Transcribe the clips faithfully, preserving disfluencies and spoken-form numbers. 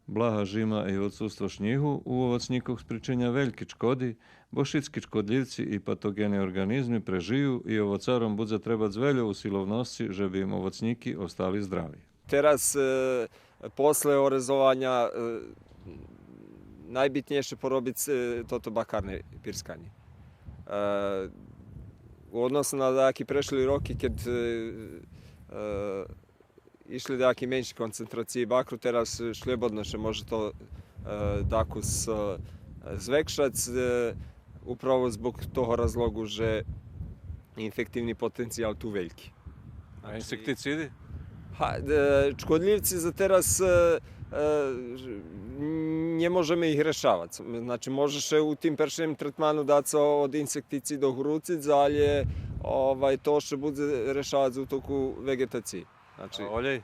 Блага жима и одсуство шнїгу у овоцнїкох спричиня вельки чкоди, бо шицки чкодлївци и патоґени орґанизми прежию и овоцаром будзе требац вельо усиловносци же би им овоцнїки остали здрави. Тераз, е, после орезованя, е, найбитнєйше поробиц, е, тото бакарне пирсканє. Е, у односу на даяки прешли роки, кед, е, е, ишли даяки менши концентрациї бакру, тераз, е, шлєбодно ше може то, е, дакус, е, звекшац, е, управо због того разлогу же инфективни потенциял ту вельки. А инсектициди? Га, е, чкодлївци за тераз, е, е, нє можеме их решавац. Значи, може ше у тим першим третману дацо од инсектицидох уруциц, але, овай, то ше будзе решавац у току веґетациї. Значи, а олєй?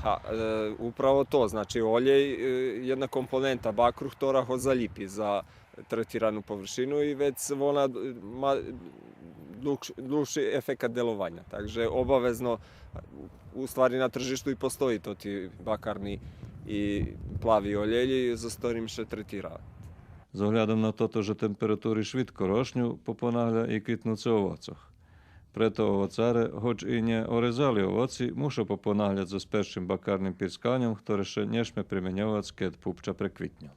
Га, е, управо то, значи, олєй, е, єдна компонента бакру хтора го залїпи за третирану површину и вец вона, е, ма длугш-, длугши ефекат делованя. Так же обавезно, у ствари, на тржишту и постої тоти бакарни и плави олєлї зоз хторим ше третира. З оглядом на тото же температури швидко рошню, попонагля и квитнуце овоцох. Прето овоцаре, гоч и нє орезали овоци, муша попонагляц зоз першим бакарним пирсканьом, хторе ше нє шме применьовац кед пупча преквитнєл.